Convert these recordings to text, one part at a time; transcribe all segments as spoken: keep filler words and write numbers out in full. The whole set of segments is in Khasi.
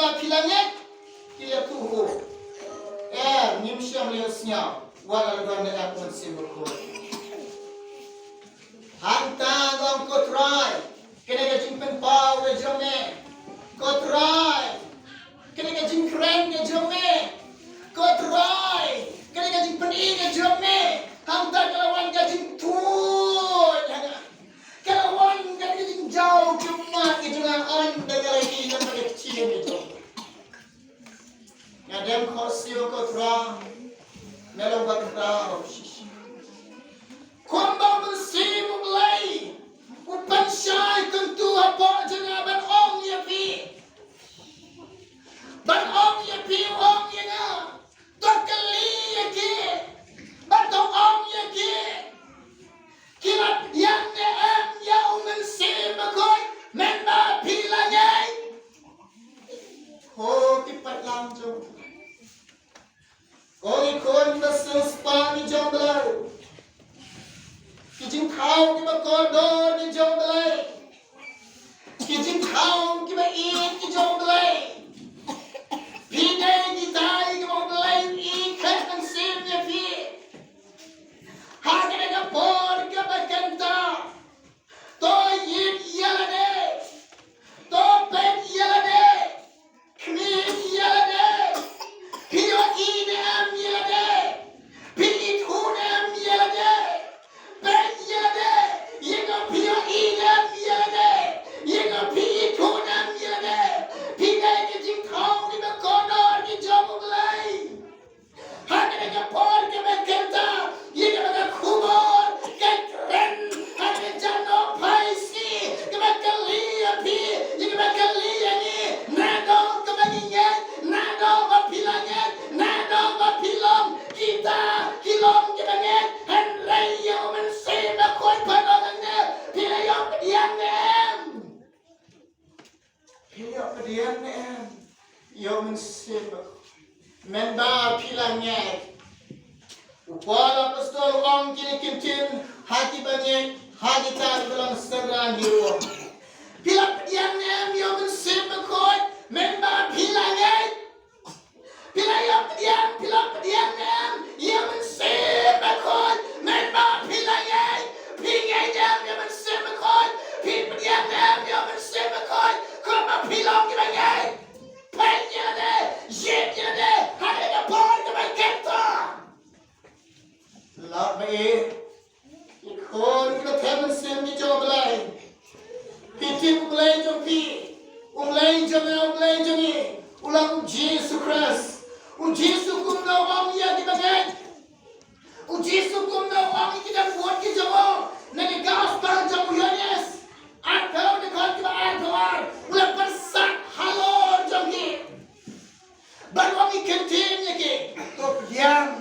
Phi la ngeit, ki ïathuh. Em, ngim shym la ïohsngew wat la don ne em u Mynsiem Bakhuid. Hangta long, ko Trai, kane ka jingpynpaw ka jong me. Ko Trai, kane ka jingkren ka jong me. Ko Trai, kane ka jingpyni ka jong me. Hangta ka la wan ka jingtuid ha nga. Ka la wan ka jingjaw jingmut ka jong nga, ynda nga la ïohi ïa ka ktien ka jong me. Nga dem khohsiew, ko Trai, me long ba khraw shisha. Kumba u Mynsiem U Blei u pynshai kyntu hapoh jong nga ban ong ïa phi. Ban ong ïa phi, u ong ïa nga. To kylli ïa ki. Bad to ong ïa ki. Ki la pdiang ne em ïa u Mynsiem Bakhuid mynba phi la ngeit? Ko ki paidlang jong, ko ki khun ki ba sngewspah ki jong U Blei. Ki jingthaw ki ba kordor ki jong U Blei. Ki jingthaw ki ba ïeit ki jong U Blei. Phi dei kita ki ba U Blei u ïeit, u khet mynsiem ïa phi. Ha kane ka por kaba kynta, to ïeit ïa lade. To peit ïa lade. Khmih ïa lade. Phi ïohi ne em ïa lade? Phi ithuh ne em ïa lade? Peit ïa lade. Ïa ka phi ïohi ne em ïa lade? Ïa ka phi ithuh ne em ïa lade? Phi dei ki jingthaw ki ba kordor ki jong U Blei. Ha kane ka por kaba kynta, ïa kaba ka khubor ka kren ha kane ka janmier phi, kaba kylli ïa phi, ïa kaba kylli ïa ngi. Naduh kaba ngi ngeit, naduh ba phi la ngeit, naduh ba phi long, kita ki long kiba ngeit. Hynrei ïa u Mynsiem Bakhuid pat ong hangne, phi la ïoh pdiang ne em? Phi ïoh pdiang ne em ïa u Mynsiem Bakhuid mynba phi la ngeit? U Paul Apostol u ong kine ki ktien ha ki bangeit, ha kita kiba long synran hi ruh. Phi la pdiang ne em ïa u Mynsiem Bakhuid mynba phi la ngeit? Phi la ïoh pdiang, phi la pdiang ne em ïa u Mynsiem Bakhuid mynba phi la ngeit? Phi ngeit ne em ïa u Mynsiem Bakhuid? Phi pdiang ne em ïa u Mynsiem Bakhuid kumba phi long kiba ngeit? Peit ïa lade, ïeit ïa lade ha kane ka por kaba kynta. Lada ba ïeit, ki khun kiba khet mynsiem ki jong U Blei, phi tip U Blei jong phi, U Blei jong nga, U Blei jong ngi u long U Jisu Khrist. U Jisu kumno u ong ïa ki bangeit? U Jisu kumno u ong ïa ki nongbud ki jong u? Na ka Gospel jong u Ïoannis arphew, dkhot kaba arphew ar, u la pynsah halor jong ki. Bad u ong ïa ki ktien ïa ki, to pdiang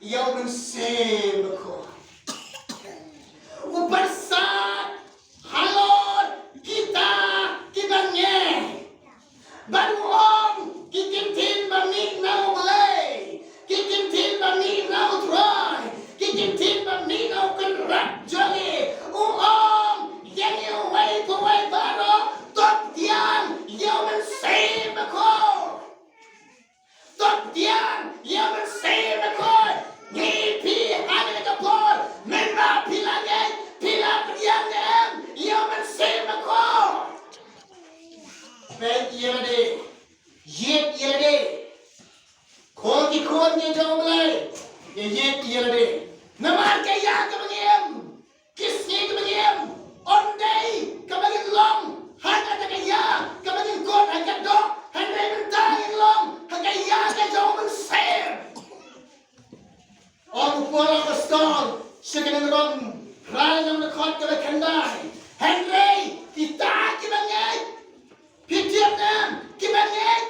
ïa u Mynsiem Bakhuid. U pynsah halor kita kiba ngeit. Bad u ong ki ktien ba mih na U Blei, ki ktien ba mih na U Trai, ki ktien ba mih na U Kynrad jong ngi. U ong ïa ngi uwei pa uwei baroh, to pdiang ïa u Mynsiem Bakhuid. To pdiang ïa u Mynsiem Bakhuid. Ngi, phi, ha kane ka por, mynba phi la ngeit, phi la pdiang ne em ïa u Mynsiem Bakhuid? Peit ïa lade, ïeit ïa lade. Ko ki khun ki jong U Blei, ïeit ïa lade. Namar ka ïa kaba ngi im, ki sngi kiba ngi im, ym dei kaba ngin long ha kata ka ïa kaba ngin kut ha ka doh, hynrei mynta ngin long ha ka ïa ka jong u Mynsiem. Ong u Paul Apostol sha ki nong Rom, phra, dkhot kaba khyndai, hynrei kita kiba ngeit, phi tip ne em, kiba ngeit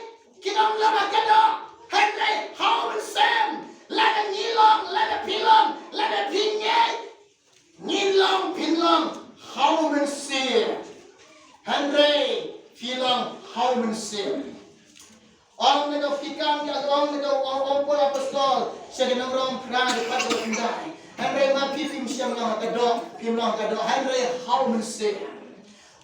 kim long ha ka doh, hynrei ha u Mynsiem. Lada ngi long, lada phi long, lada phi ngeit, ngin long, phin long ha u Mynsiem. Hynrei phi long ha u Mynsiem. Ong na ka, phi kam, ka ong na ka, ong, ong u Paul Apostol sha ki nong Rom, phra, dkhot kaba khyndai, hynrei ma phi, phim shym long ha ka doh, phim long ha ka doh, hynrei ha u Mynsiem.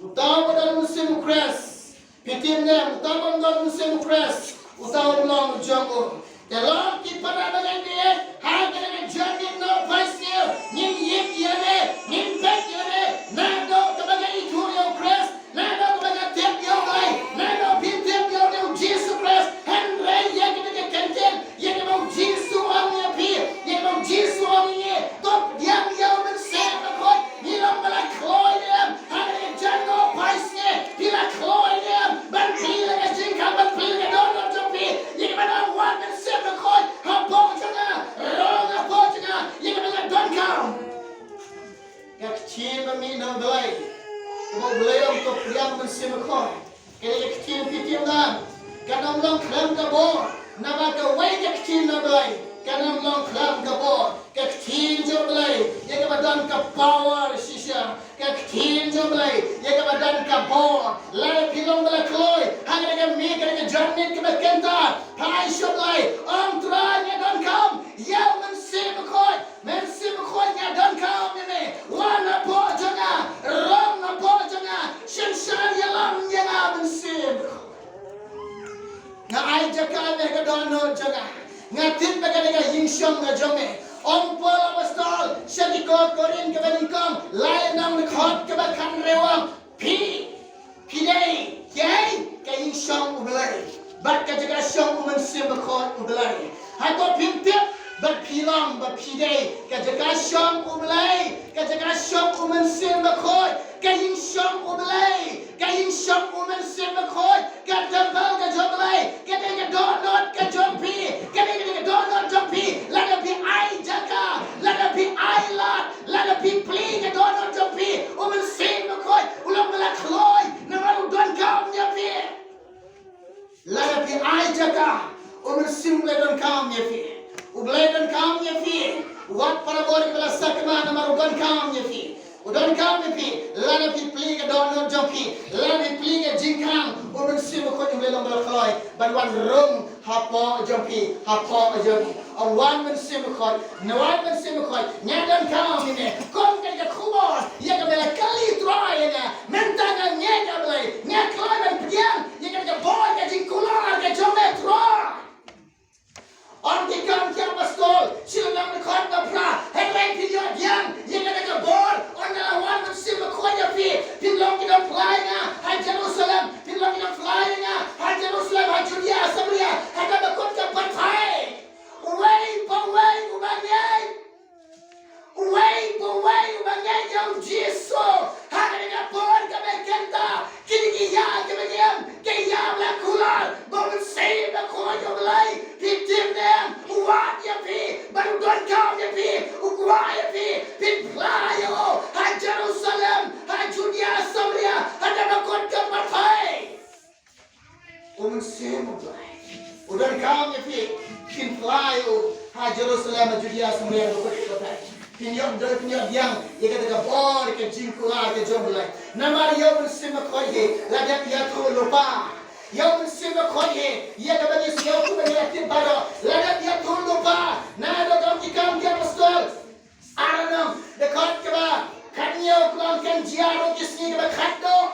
Uta uba don u Mynsiem u Khrist, Phi tip ne em, uta u bym don u Mynsiem Khrist, uta um long jong u. Te long ki para bangeit, ha kane ka janmiet nohpait sniew, ngin ïit ïa me, ngin peit ïa me, naduh kaba nga ithuh ïa u Khrist, naduh kaba nga tip ïa u Blei, naduh phi tip ïa u Jisu Khrist. Hynrei ïa kane ka kyntien, ïa kaba u Jisu u ong ïa phi, ïa kaba u Jisu u ong ïa ngi, to pdiang ïa u Mynsiem Bakhuid. Ngi long ba la kloi ne em ha kane ka janmiet nohpait sniew? Phi la kloi ne em ban plie ïa ka jingkhang, ban plie ïa ka dohnud jong phi, ïa kaba u wan u Mynsiem Bakhuid hapoh jong nga, rong hapoh jong nga, ïa kaba nga donkam? Ka ktien ba mih na u Blei, kaba u Blei u ong to pdiang u Mynsiem Bakhuid. Kane ka ktien, phi tip ne em, kan ym long khlem ka bor. Namar kawei ka ktien na u Blei kan ym long khlem ka bor. Ka ktien jong u Blei ïa kaba don ka power shisha. Ka ktien jong u Blei ïa kaba don ka bor. Lada phi long ba la kloi ha kane ka miet, kane ka janmiet kaba kynta, phai sha u Blei, ong, Trai, nga donkam ïa u Mynsiem Bakhuid. Mynsiem Bakhuid, nga donkam ïa me, wan hapoh jong nga, rong hapoh jong nga, synshar ïalam ïa nga, Mynsiem Bakhuid. Nga ai jaka ïa me ha ka dohnud jong nga. Nga tip ba kane ka ïingshong ka jong me. Ong Paul Apostol sha ki Ko-, Korinth kaba nyngkong, lai lynnong, dkhot kaba khathynriew, ong, phi, phi dei kiei? Ka ïingshong u Blei bad ka jaka shong u Mynsiem Bakhuid u Blei. Hato phim tip bad phi long ba phi dei ka jaka shong u Blei, ka jaka shong u Mynsiem Bakhuid, ka ïingshong u Blei, ka ïingshong u Mynsiem Bakhuid, ka templ ka jong u Blei? Ka dei ka dohnud ka jong phi, ka dei ka dohnud jong phi. Lada phi ai jaka, lada phi ai lad, lada phi plie ka dohnud jong phi, u Mynsiem Bakhuid u long ba la kloi, namar u donkam ïa phi. Lada phi ai jaka, u Mynsiem Blei donkam ïa phi. U Blei donkam ïa phi. Wat para bor kiba la sakma, namar u donkam ïa phi. U donkam ïa phi. Lada phi plie ka dohnud jong phi, lada phi plie ka jingkhang, u Mynsiem Bakhuid u long ba la kloi ban wan rung hapoh jong phi, hapoh jong ngi. Ong, wan Mynsiem Bakhuid, wan Mynsiem Bakhuid, nga donkam ïa me. Kum kane ka khubor ïa kaba la kylli Trai ïa nga, mynta nga ngeit, A Blei, nga kloi ban pdiang ïa kane ka bor ka jingkular ka jong me, Trai. Ong ki Kam ki Apostol, shi lynnong, dkhot ba phra, hynrei phin ïoh pdiang ïa kane ka bor ynda la wan u Mynsiem Bakhuid ïa phi. Phin long ki nongphla ïa nga ha Jerusalem, phin long ki nongphla ïa nga ha Jerusalem, ha Judea, Samaria, haduh ba kut ka pyrthei. Uwei pa uwei uba ngeit, uwei pa uwei uba ngeit ïa u Jisu ha kane ka por kaba kynta, kine ki ïa kiba ngeit, ki ïa ba la kular ba u Mynsiem Bakhuid u Blei, phi tip ne em, u wad ïa phi bad u donkam ïa phi, u kwah ïa phi, phin phla ïa u ha Jerusalem, ha Judea, Samaria, haduh ba kut ka pyrthei. U Mynsiem u Blei u donkam ïa phi, phin phla ïa u ha Jerusalem, ha Judea, Samaria, haduh ba kut ka pyrthei. Phin ïoh don, phin ïoh pdiang ïa kata ka bor ka jingkular ka jong u Blei. Namar ïa u Mynsiem Bakhuid hi la dep ïathuh lypa. Ïa u Mynsiem Bakhuid hi ïa kaba ngi sngew, kaba ngi la tip baroh, la dep ïathuh lypa. Naduh Kam ki Kam ki Apostol ar lynnong, dkhot kaba khathynñiew, ka ong, kan jia ruh ki sngi kiba khatduh.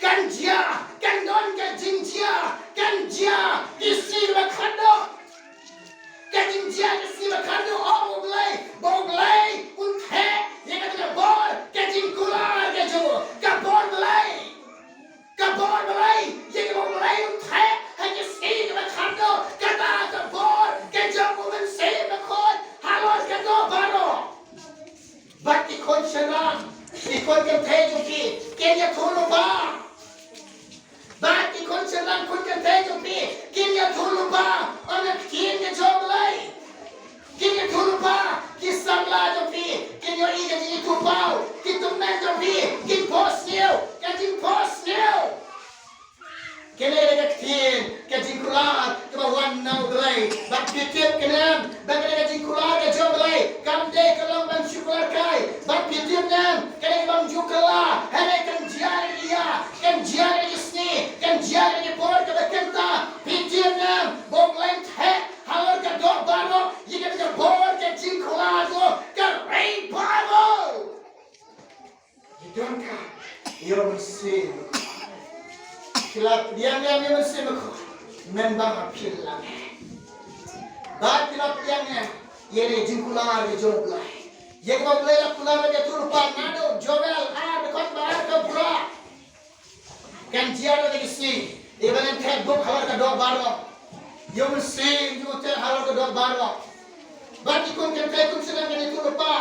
Kan jia, kan don ka jingjia, kan jia ki sngi kiba khatduh. Ka jingjia ki sngi kiba khatduh, ong u Blei, ba u Blei un theh ïa kata ka bor ka jingkular ka jong u. Ka bor Blei, ka bor Blei ïa kaba u Blei un theh ha ki sngi kiba khatduh, kata ka bor ka jong u Mynsiem Bakhuid halor ka doh baroh. Bad ki khun shynrang, ki khun kynthei jong phi, kin ïathuh lypa. Bad ki khun shynrang, khun kynthei jong phi, kin ïathuh lypa ïa ka ktien ka jong u Blei. Kin ïathuh lypa, ki samla jong phi kin ïohi ka jingithuhpaw, ki tymmen jong phi kin phohsniew ka jingphohsniew. Kane ka ktien ka jingkular kaba wan na u Blei. Bad phi tip kane, ba kane ka jingkular ka jong u Blei kam dei ka long ban shu kular kai. Bad phi tip ne, kane ka bym ju kylla, hynrei kan jia ïa ki ïa, kan jia ïa ki sngi, kan jia ïa ki por kaba kynta. Phi tip ne, ba u Blei un theh halor ka doh baroh ïa kane ka bor ka jingkular, ka revival. Ngi donkam ïa u Mynsiem. Pdiang ïa u Mynsiem Bakhuid, men ba phi la ngeit. Bad phi la pdiang ïa, ïa kane ka jingkular ka jong U Blei. Ïa kaba U Blei u la kular ha ka ktien lypa naduh Joel ar, dkhot ba ar, ka pura. Kan jia ha kane ka sngi, ïa kaba ngan thep buk halor ka doh baroh. Ïa u Mynsiem jong U Trai halor ka doh baroh. Bad ki khun kan trei kum shnong ha kane ka ktien lypa.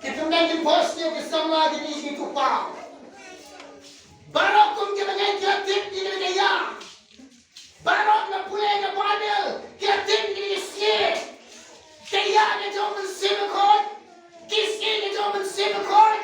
Ki khun kan ki bos ïa ki samla ki ni ki tupa. Baroh kum kiba ngeit ki la tip ïa kane ka ïa. Baroh kiba pule ka Baibl ki la tip ïa kane ka sngi. Ka ïa ka jong u Mynsiem Bakhuid. Ki sngi ka jong u Mynsiem Bakhuid.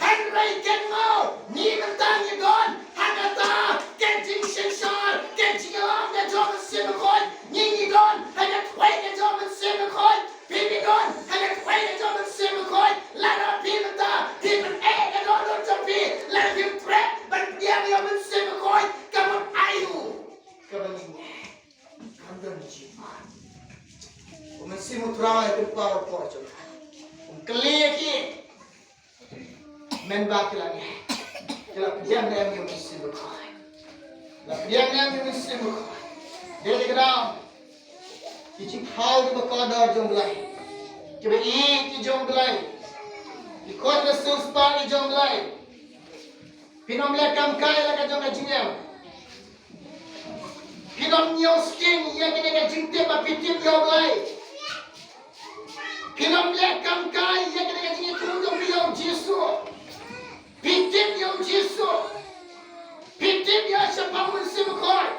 Hynrei kynmaw, ngi mynta ngi don ha kata ka jingsynshar, ka jingïalam ka jong u Mynsiem Bakhuid. Ngi ngi don ha ka thwei ka jong u Mynsiem Bakhuid. Phi phi don ha ka thwei ka jong u Mynsiem Bakhuid. Lada phi mynta phi pyneh ka dohnud jong phi, lada phi treh ban pdiang ïa u Mynsiem Bakhuid, ka mut aïu kaba ngi ngeit? Kam don jingmut. U Mynsiem U Trai u pynpaw por jong u. Um kylli ïa ki. Men ba ki la ngeit. Ki la pdiang ïa u Mynsiem Bakhuid. La pdiang ïa u Mynsiem Bakhuid. Dei ki dang ki jingthaw kiba kordor jong U Blei. Kiba ïeit ki jong U Blei. Ki khun ba sngewsih ki jong U Blei. Phin ym leh kam kai la ka jong ka jingim. Phin ym ñiew sting ïa kane ka jingtip ba phi tip ïa U Blei. Phin ym leh kam kai ïa kane ka jingïathuh jong phi ïa U Jisu. Phi tip ïa U Jisu. Phi tip ïa shaphang u Mynsiem Bakhuid.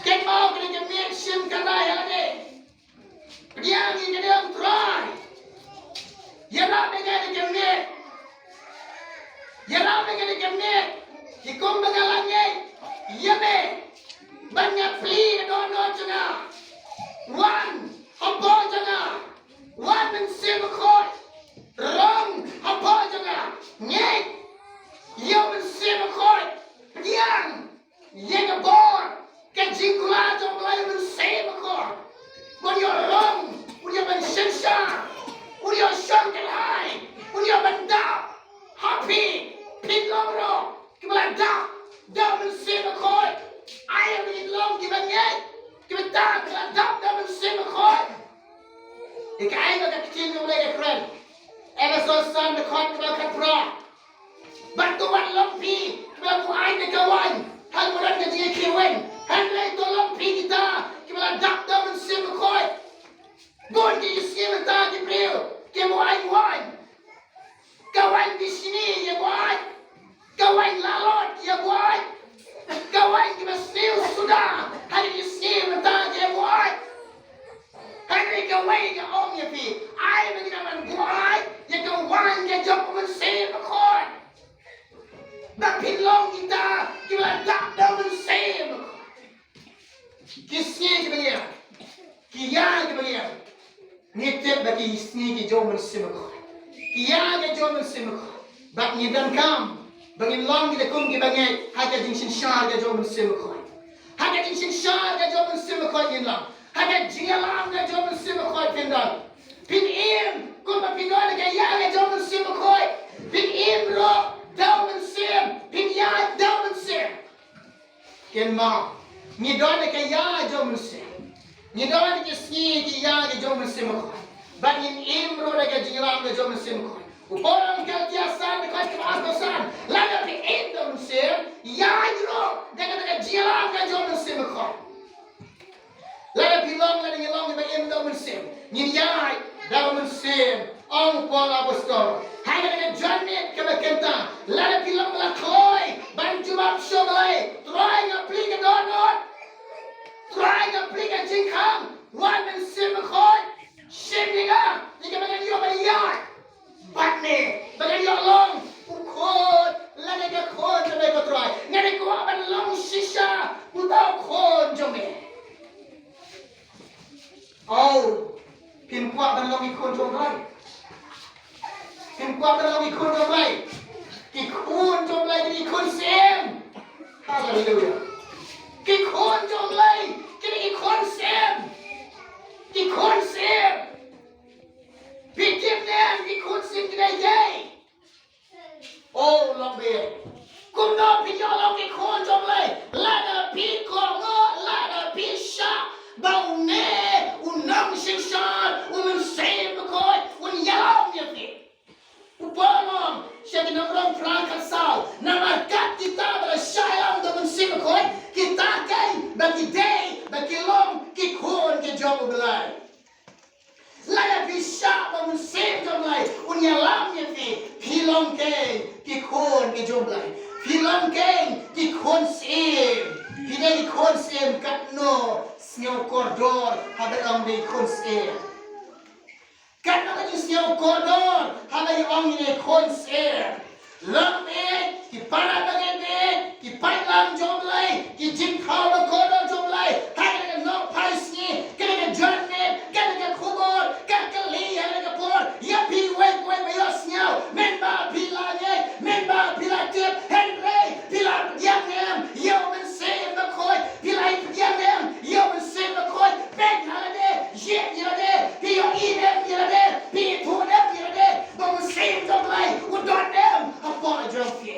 Kynmaw kane ka miet shim kane ïa kane. Pdiang ïa kane ong Trai. Ïarap ïa kane ka miet. Ïarap ïa kane ka miet. Ki kum ba nga la ngeit ïa me. Ban nga plie ka dohnud jong nga. Wan hapoh jong nga. Wan Mynsiem Bakhuid. Rong hapoh jong nga. Ngeit ïa u Mynsiem Bakhuid. Pdiang ïa ka bor, ka jingkular jong U Blei u Mynsiem Bakhuid. Un ïoh rong, un ïoh ban synshar, un ïoh shong kyrhai, un ïoh ban dap ha phi, phi long ruh kiba la dap da u Mynsiem Bakhuid. Ai ba ngin long kiba ngeit, kiba tang kiba la dap da u Mynsiem Bakhuid. Ïa kaei ba ka ktien jong U Blei ka kren? Ephesos san dkhot kaba khatphra. Bad to wat long phi kiba la buaid da ka waiñ, ha kaba don ka jingïakhih waiñ. Hynrei to long phi kita kiba la dap da u Mynsiem Bakhuid. Bun ki sngi mynta ki briew ki buaid waiñ. Ka waiñ ki sngi ïa buaid. Ka waiñ lalot ïa buaid. Ka waiñ kiba sniew suda ha ki sngi mynta ïa buaid. Hynrei kawei nga ong ïa phi, ai ba ngi dang ban buaid ïa ka waiñ ka jong u Mynsiem Bakhuid. Ba phin long kita kiba la dap da u Mynsiem Bakhuid. Ki sngi kiba ngi ïa, ki ïa kiba ngi ïa, ngi tip ba ki sngi ki jong u Mynsiem Bakhuid. Ki ïa ki jong u Mynsiem Bakhuid. Bad ngi donkam ba ngin long kita kum kiba ngeit ha ka jingsynshar ka jong u Mynsiem Bakhuid. Ha ka jingsynshar ka jong u Mynsiem Bakhuid ngin long. Ha ka jingïalam ka jong u Mynsiem Bakhuid phin don. Phin im kumba phin don ha ka ïa ka jong u Mynsiem Bakhuid. Phin im ruh da u Mynsiem. Phin ïaid da u Mynsiem. Kynmaw, ngi don ha ka ïa jong u Mynsiem. Ngi don ha ki sngi ki ïa ki jong u Mynsiem Bakhuid. Bad ngin im ruh da ka jingïalam ka jong u Mynsiem Bakhuid. U Paul ha Galatia san dkhot kaba arphew san. Lada phi im da u Mynsiem, ïaid ruh da ka, da ka jingïalam ka jong u Mynsiem Bakhuid. Lada phi long, lada ngi long kiba im da u Mynsiem, ngin ïaid da u Mynsiem. Ong u Paul apostol ha kane ka janmiet kaba kynta, lada phi long ba la kloi ban jubab sha U Blei, Trai nga plie ka dohnud, Trai nga plie ka jingkhang, Wan Mynsiem Bakhuid, shim ïa nga ïa kaba ngan ïoh ban ïaid bad me, ba ngan ïoh long u khun lane ka khun jong me ko Trai. Nga dei kwah ban long shisha uta u khun jong me. Oh, phin kwah ban long ki khun jong U Blei? Phin kwah ban long ki khun jong U Blei? Ki khun jong U Blei ki dei ki khun syiem. Haleluya. Ki khun jong U Blei ki dei ki khun syiem. Ki khun syiem. Phi tip ne em ki khun syiem ki dei kiei? Oh, long biang. Kum Lada phi ïoh long ki khun jong U Blei, lada phi kohnguh, lada phi shah ba une u nongsynshar, u Mynsiem Bakhuid un ïalam ïa phi. U Paul u ong sha ki Nongrim phra khatsaw, namar kat kita ba la shah ïalam da u Mynsiem Bakhuid, kita kein ba ki dei ba ki long ki khun ki jong U Blei. Lada phi shah ba u Mynsiem jong U Blei un ïalam ïa phi, phi long kein ki khun ki jong U Blei. Phi long kein ki khun syiem. Phi dei ki khun syiem katno sngew kordor haba ong dei khun syiem. Katno ka jingsngew kordor haba ong ïa ne khun syiem. Long beit ki para bangeit beit, ki paidlang jong U Blei, ki jingthaw ba kordor jong U Blei ha kane ka nohphai sngi, kane ka janmiet, kane ka khubor, ka kylli ha kane ka por. Ïa phi uwei pa uwei ba ïohsngew, mynba phi la ngeit, mynba phi la tip, hynrei phi la pdiang ne em ïa u Mynsiem Bakhuid? Phi la pdiang ne em ïa u Mynsiem Bakhuid? Peit ha lade, jied ïa lade, phi ïohi ne em ïa lade, phi ithuh ne em ïa lade ba u Mynsiem jong U Blei u don ne em hapoh jong phi?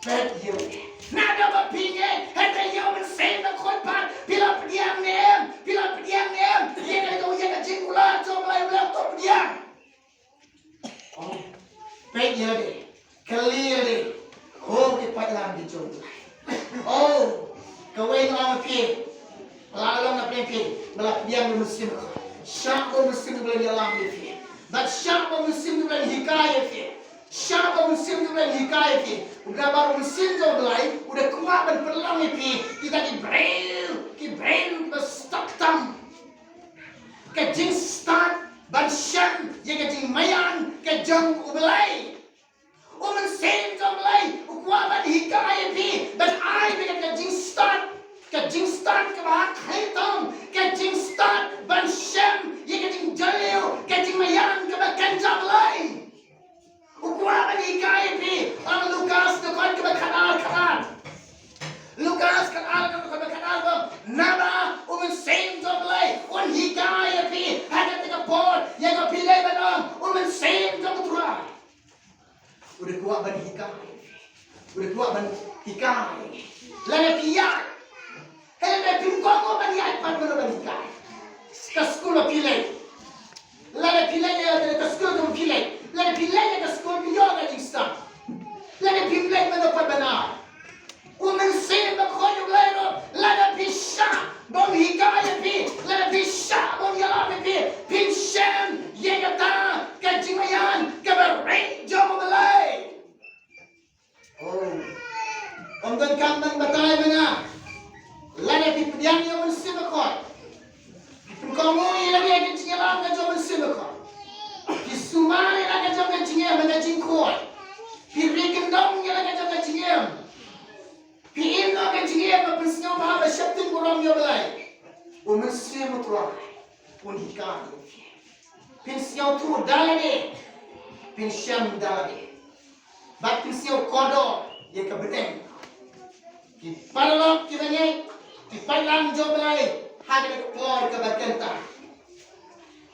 Peit ïa lade. Naba phi ngeit, hynrei ïa u Mynsiem Bakhuid pat phi la pdiang ne em? Phi la pdiang ne em ïa ka, ïa ka jingkular jong U Blei, U Blei uto pdiang? Oh, peit ïa lade, kylli ïa lade, ko ki paidlang ki jong U Blei. Oh, kawei nga ong ïa phi, la long na pdeng phi, ba la pdiang da u Mynsiem Bakhuid. Shah ba u Mynsiem U Blei un ïalam ïa phi. Bad shah ba u Mynsiem U Blei un hikai ïa phi. Shah ba u Mynsiem U Blei un hikai ïa phi. Namar u Mynsiem jong U Blei u da kwah ban pynlong ïa phi kita ki briew, ki briew kiba stad tam. Ka jingstad ban shem ïa ka jingmaïan ka jong U Blei. U Mynsiem jong U Blei u kwah ban hikai ïa phi, ban ai ïa phi ka jingstad, ka jingstad kaba ha khlieh tam, ka jingstad ban shem ïa ka jingjylliew, ka jingmaïan kaba kynja Blei. U kwah ban hikai ïa phi. Ha Lukas dkhot kaba khatar, khatar. Lukas khatar, khatar, khatar, khatar, ba naba u Mynsiem jong U Blei un hikai ïa phi ha kata ka por, ïa ka phi dei ban ong, u Mynsiem jong U Trai u da kwah ban hikai. U da kwah ban hikai. Lada phi ïaid, hynrei phim kohnguh ban ïaid pat mano ban hikai. Ka skul ba phi leit, lada phi leit ïa ka skul ba phi leit, lada phi leit ïa ka skul phi ïoh ka jingstad. Lada phim leit mano pat ban ai. U Mynsiem Bakhuid U Blei ruh lada phi shah ba un hikai ïa phi, lada phi shah ba un ïalam ïa phi, phin shem ïa kata ka jingmaïan kaba rit jong U Blei. Oh. Ym donkam ban batai ma nga. Lada phi pdiang ïa u Mynsiem Bakhuid, phi pynkohnguh ïa lade ha ka jingïalam ka jong u Mynsiem Bakhuid, phi sumar ïa la ka jong ka jingim ha ka jingkhuid, phi ri kyndong ïa la ka jong ka jingim, phi im noh ka jingim ba pynsngewbha ba sheptieng burom ïa U Blei, u Mynsiem U Trai un hikai ïa phi. Phin sngewthuh da lade, phin shem da lade, bad phin sngew kordor ïa ka bteng. Ki paralok kiba ngeit, ki paidlang jong U Blei ha kane ka por kaba kynta,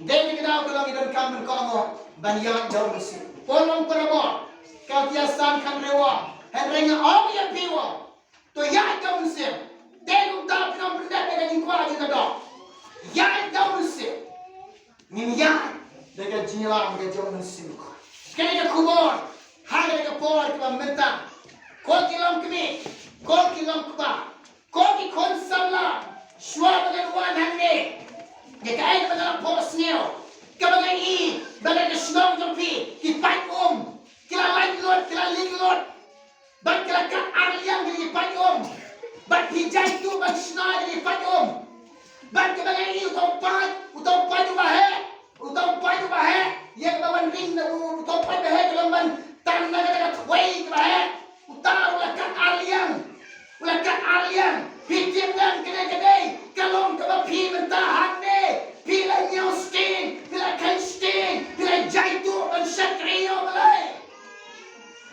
dei na ka daw ka long ngi donkam ban kohnguh ban ïaid da u Mynsiem. Paul u ong parabor, Galatia san khathynriew, hynrei nga ong ïa phi, to ïaid da u Mynsiem. Te kumta phin ym pyndep ïa ka jingkwah jong ka doh. Ïaid da u Mynsiem. Ngin ïaid da ka jingïalam ka jong u Mynsiem. Kane ka khubor ha kane ka por kaba mynta, ko ki longkmie, ko ki longkpa, ko ki khun samla, shuwa ba ngan wan hangne, ïa kaei kaba nga la phohsniew, kaba nga i ba na ka shnong jong phi ki paid um ki la lait lut, ki la ling lut, bad ki la kat ar liang ki paid um, bad phi jaituh ban shna ïa ki paid um. Bad kaba nga i, uta u paid, uta u paid uba heh, uta u paid uba heh, ïa kaba wan ring na u, uta u paid uba heh ka long ban tan na kata ka thwei kaba heh. Uta u la kat ar liang, u la kat ar liang. Phi tip ne em kane ka dei ka long kaba phi mynta hangne, phi la ñiew sting, phi la kheiñ sting, phi la jaituh ban shakri ïa U Blei.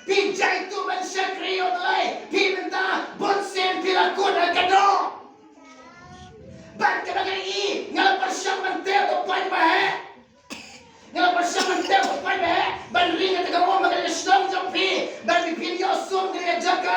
Phi jaituh ban shakri ïa U Blei, phi mynta bunsien phi la kut ha ka doh. Bad kaba nga i, nga la pyrshang ban teh uta u paid uba heh. Nga la pyrshang ban teh uta u paid uba heh ban ring ha kata ka um ha kata ka shnong jong phi, ban phin ïoh sum kane ka jaka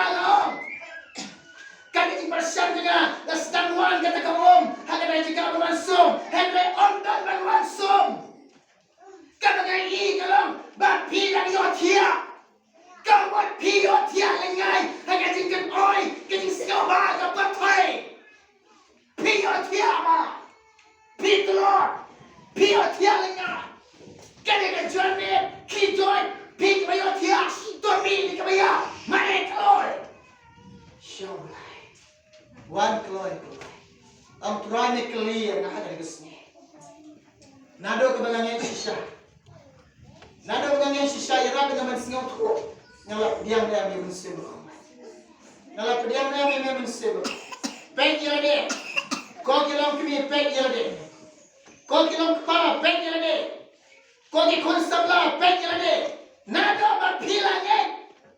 Wan kloi kloi. Ong Trai me kylli ïa nga ha kane ka sngi. Naduh kaba nga ngeit shisha. Naduh kaba nga ngeit shisha ïa kaba nga mynsngew thuh. Nga la pdiang ïa me Mynsiem Bakhuid. Nga la pdiang ïa me Mynsiem Bakhuid. Peit ïa lade. Ko ki long kmie peit ïa lade. Ko ki long kpa peit ïa lade. Ko ki khun samla peit ïa lade. Naduh ba phi la ngeit,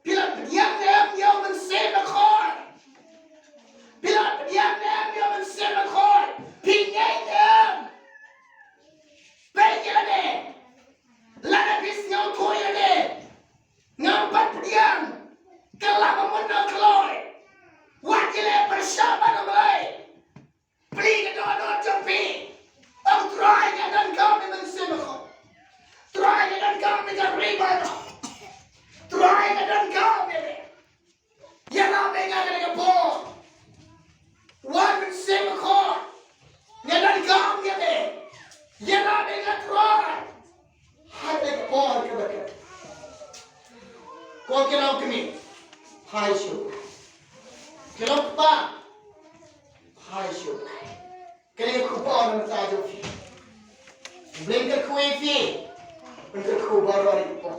phi la pdiang ne em ïa u Mynsiem Bakhuid? Phi la pdiang ne em ïa u Mynsiem Bakhuid? Phi ngeit ne em? Peit ïa lade. Lada phi sngewthuh ïa lade, ngam pat pdiang. Kylla ba mut na kloi. Wat ïaleh pyrshah bad U Blei. Plie ka dohnud jong phi. Ong Trai nga donkam ïa me Mynsiem Bakhuid. Trai nga donkam ïa ka revival. Trai nga donkam ïa me. Ïarap ïa nga kane ka por. Wan Mynsiem Bakhuid. Nga donkam ïa me. Ïarap ïa nga Trai. Ha kane ka por kaba kut. Ko ki long kmie, phai sha U Blei. Ki long kpa, phai sha U Blei. Kane ka khubor na ka bynta jong phi. U Blei un kyrkhu ïa phi. Un kyrkhu baroh kane ka por.